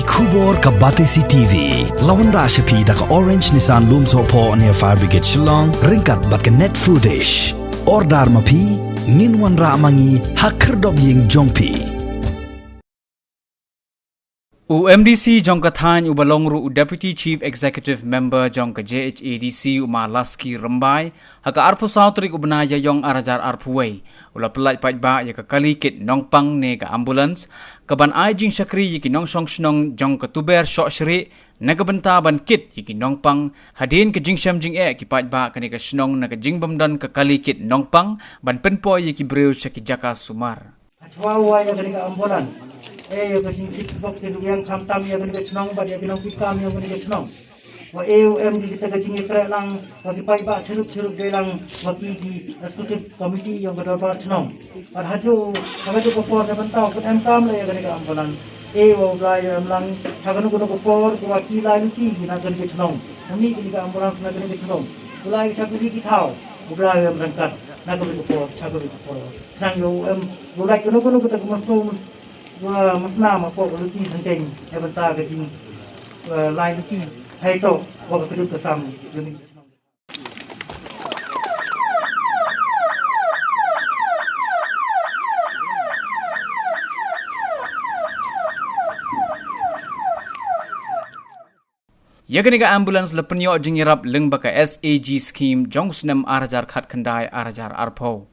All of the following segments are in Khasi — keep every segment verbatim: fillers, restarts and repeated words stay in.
Khubor ka Batesi T V la wanrah sha phi da ka Orange Nissan Lumsohphoh near Fire Brigade Shillong ryngkat bad ka Net Foodish. Order ma phi, ngin wanrah ma ngi ha khyrdop ïing jong phi. U M D C jong ka thaiñ uba long ruh u Deputy Chief Executive Member jong ka J H A D C u Ma Laski Rymbai, ha ka arphew saw tarik u bnai Ïaïong ar hajar arphew wei, u la pyllait paidbah ïa ka kali kit nongpang ne ka ambulance, kaban ai jingshakri ïa ki nongshong shnong jong ka Tuber Shohshrieh, na ka bynta ban kit ïa ki nongpang, hadien ka jingshem jingeh ki paidbah kane ka shnong na ka jingbymdon ka kali kit nongpang, ban pynpoi ïa ki briew sha ki jaka sumar. Hachwa wa ïa kane ka ambulance, eh, ïa ka jingkit bok ki ruwiang khamtam ïa kane ka shnong bad ïa ki nongkit kam ïa kane ka shnong. Wa e u em ki kita ka jingïakreh lang wa ki paidbah chirup chirup dei lang wa ki ki executive committee ïa ka dorbar shnong. Bad hajuh, ha kajuh ka por na bynta wa pyn em kam la ïa kane ka ambulance, e wa u Blai em lang ha kano kano ka por, wa ki lai luti na kane ka shnong. Ngi kane ka ambulance na kane ka shnong, u lai ka cha kuri ki thaw, u Blai em ryngkat na kano ka por cha kano ka por. Khnang ïa u em, u lai kano kano kata ka masum, wa masnam hapoh ka luti syngkeiñ, ïa bynta ka jing, eh, lai luti, hei to wa ka kjut ka sam. Ïa kane ka ambulance la pynïoh jingïarap lyngba ka S A G scheme jong u snem ar hajar khatkhyndai ar hajar arphew.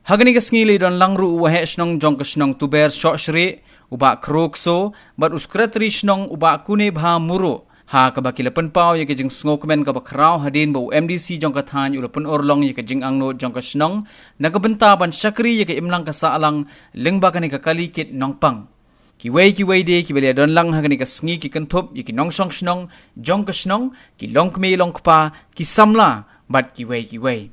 Ha kane ka sngi la ïadon lang ruh u waheh shnong jong ka shnong Tuber Shohshrieh, u Bah Khro Kso, bad u Secretary shnong, u Bah Kunebha Muruk, ha kaba ki la pynpaw ïa ka jingsngewkmen kaba khraw hadien ba u M D C jong ka thaiñ u la pynurlong ïa ka jingangnud jong ka shnong na ka bynta ban shakri ïa ka imlang ka sahlang lyngba kane ka kali kit nongpang. Kiwei kiwei de kiba la ïadon lang ha kane ka sngi ki kynthup ïa ki nongshong shnong jong ka shnong, ki longkmie longkpa, ki samla, bad kiwei kiwei.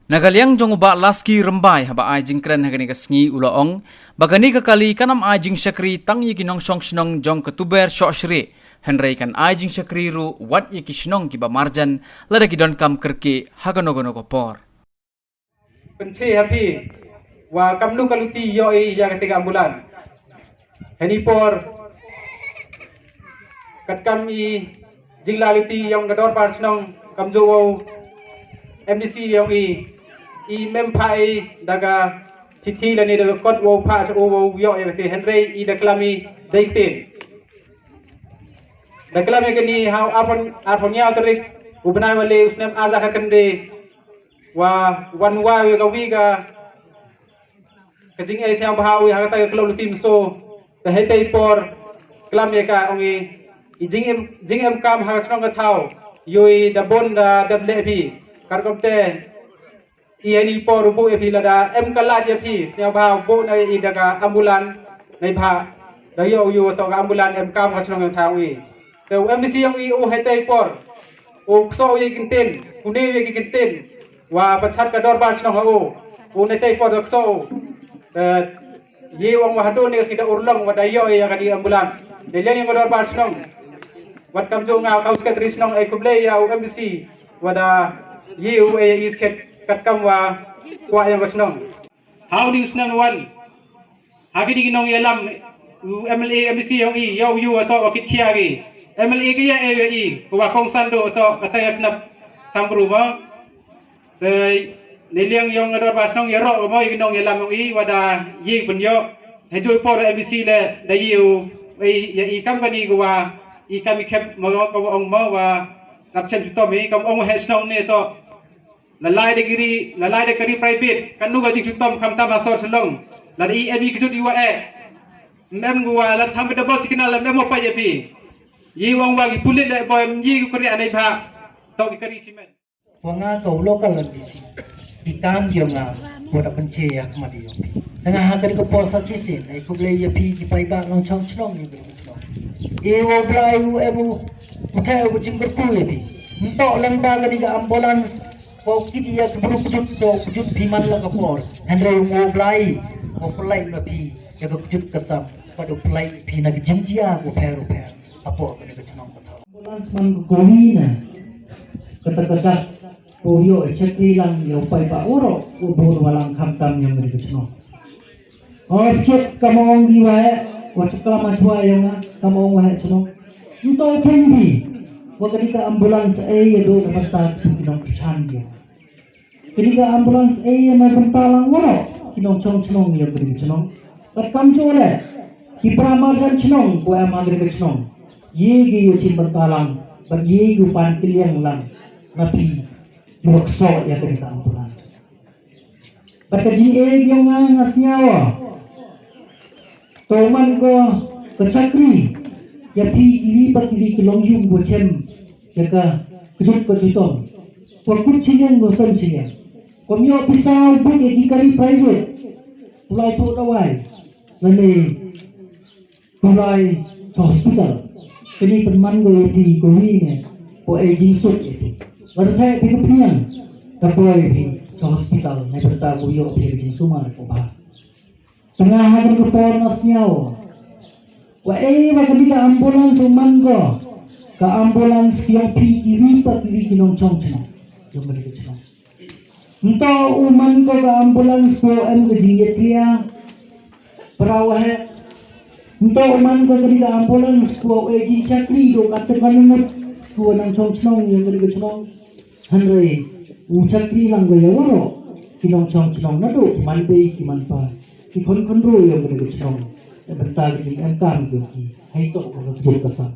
Na ka liang jong u Bah Laski Rymbai, haba ai jingkren ha kane ka sngi, u la ong ba kane ka kali kan ym ai jingshakri tang ïa ki nongshong shnong jong ka Tuber Shohshrieh, hynrei kan ai jingshakri ruh wat ïa ki shnong kiba marjan lada ki donkam kyrkieh ha kano kano ka por. Pynche ha phi wa kamnu ka luti ïohi ïa kata ka ambulance. Hani por katkam i jinglai luti ïong ka dorbar shnong, kamjooh u M D C ïong i, i mem phah i da ka chithi lane da ka kot wow phah sha u wow ïoh ïa kata, hynrei i da klam i dei ktien. Da klam ïa kane ha u arphew, arphew hynñiew tarik u bnai wa le u snem ar hajar khatkhyndai, wa wan wai ïa ka wi ka, ka jingïaseng bha wi ha kata ka klok luti mynso. Te hei tei por klam ïa ka, ong i, i jingem, jingem kam ha ka shnong ka thaw, ïohi da bun da dep leh phi. Katkum te i hani por u buh ïa phi, lada em ka lad ïa phi, sngewbha buh na i da ka ambulance, neibhah da ïoh u ïoh to ka ambulance em kam ha shnong ka thaw i. Te u M D C ïong i u hei tei por u kso ïa ki ktien, u ne ïa ki ktien wa pachat ka dorbar shnong ha u, u ne tei por da kso u. Te ïa u ong wa haduh ne ka sngi da urlong wa da ïoh ïa ka dei ambulance. Dei liang ïa ka dorbar shnong, wat kamjooh nga ka u secretary shnong, ai khublei ïa u M D C wa da ïa u, ai ïa i skhet katkam wa kwah ïa ka shnong. Ha u dei u snem wan ha ki dei ki nongïalam, u M L A, M D C ïong i, ïa u ïa u ato wa kit khia ki. M L A ki ïa e ïa i, ko wa kongsan do ato kata ïa khnap tam bru ma. Te ne liang ïong nga dorbar shnong ïa ro mo ïa ki nongïalam ïong i wa da ïa pynïoh. He joi por M D C le da ïa u, ïa i kam kani ko wa i kam i khep mo ko ong mo wa rap chen chutom i kam ong he shnong ne to. La lai da kari, la lai da kari private, kanu ka jingchutom khamtam ha sor Shillong. La da i em i kjut i wa e. Mem gu wa la tham da bos kina la mem wa pa ya pi. Yi wang wa ki pulit le boy, yi ku kari anai bha. Tok ki kari cement. Wa nga ka u local M D C. Ki kam yo nga, wa da pynche ya kma di yo. Nga ha kari ka por sa chisin, ai khublei ya pi ki paidbah nongchong chnong ni. E wa u Blai u em u, u the u jingkyrkhu ya pi. Ntok lang ba kani ka ambulance, Ko kit ïa ki briew kjut, ko kjut phi man la ka por. Hynrei u Blai, ko pynlait na phi ïa ka kjut ka sam, bad u pynlait phi na ka jingjia ko pher u pher. Hapoh kane ka chnong ka thaw. Ambulance man ka kawei na kata ka dak, ko ïoh chakri lang ïa u paidbah, u rok u bun walang khamtam ïa kane ka chnong. O skit ka mong di wa eh. Wat klam hashwa ïa nga, kam ong waheh chnong. Nto khein phi wa kane ka ambulance ei ïa duh na bynta ki nongkyrshan ïa. Kane ka ambulance ei ïa na bynta lang waroh ki nongchong chnong ïa kane ka chnong. Bad kam ju leh ki para marjan chnong ko em ha kane ka chnong. Ïa ki ïa chin bynta lang bad ïa ki u pan kylliang lang na phi ïa wa ksoh ïa kane ka ambulance. Bad ka jingeh ïong nga nga sngew. To man ko ka chakri ïa phi kiwi pa kiwi ki long ïung bo chem ïa ka kjut ka jutong. Ko kut chiliang bo san chiliang. Ko myo pisa buk ïa ki kari private. Pulai to dawai. Lane pulai to hospital. Kini pynman ko ïa phi ko wi ne ko ai jingsuk ïa phi. Lada thai phi ka pynïang ka poi phi to hospital ne bynta ko ïoh phi ka jingsumar ko ba. Tengah ha ka por na sngew. Wa ei wa kani ka ambulance u man ko ka ambulance ki ïong phi kiwi pa kiwi ki nongchong chnong. Ïong kani ka chnong. Nto u man ko ka ambulance ko em ka jingïatria. Para wa he. Nto u man ko kani ka ambulance ko e jingchakri do ka tengah ngut ko nongchong chnong ïong kani ka chnong. Hynrei u chakri lang ko ïa waroh ki nongchong chnong naduh ki man bei ki man pa ki khon khon ro ïa ka chnong. Ïa bynta ki jingem kam ki hei tok ka kjut ka sang.